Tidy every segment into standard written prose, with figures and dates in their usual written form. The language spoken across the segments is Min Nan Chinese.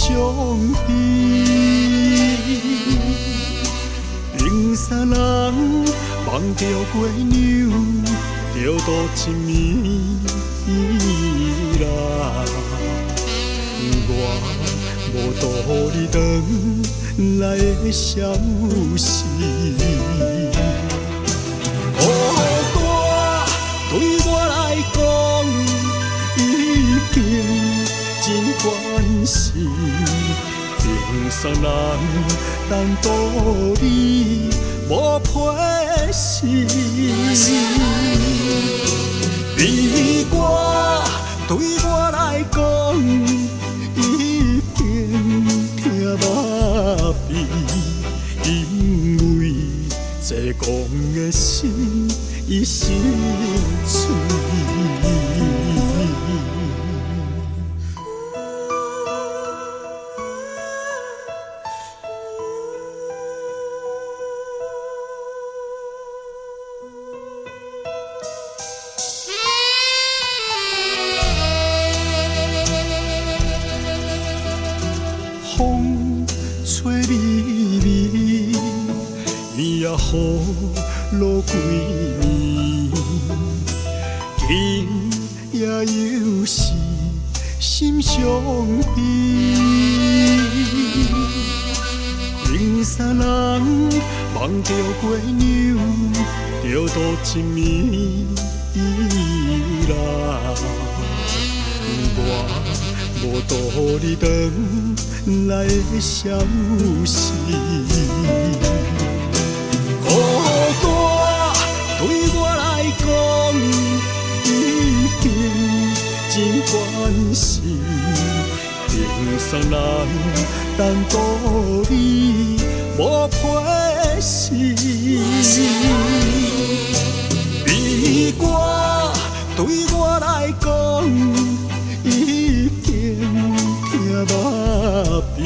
相知。冰山人望著月娘，著度一暝啦。我無道理轉來的消息。孤單對我來講已經真慣勢，冰山人單獨你無批示。悲歌對我來講已經聽麻痹，因為濟狂的心已心碎。風吹微微，暝仔雨落規暝，今夜又是心傷悲。冰山人望著月娘，著度一暝啦。我無道理轉來的消息。孤單對我來講已經真慣勢，冰山人單獨你無批示。悲歌對我來講已經聽麻痹，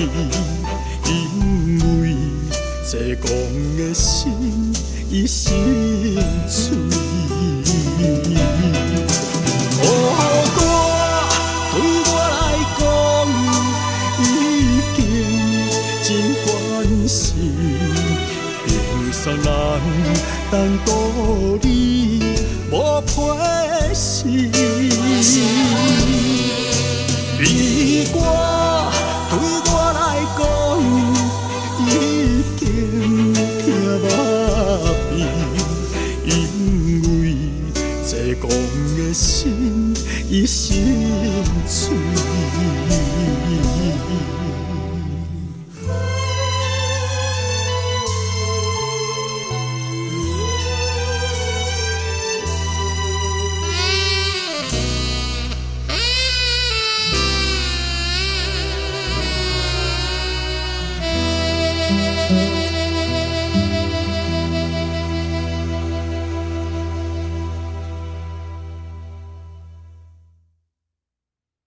因為濟狂的心已心碎。孤單對我來講已經真慣勢，冰山人單獨你無批示。悲歌對我來講已經聽麻痹，因為濟狂的心已心碎。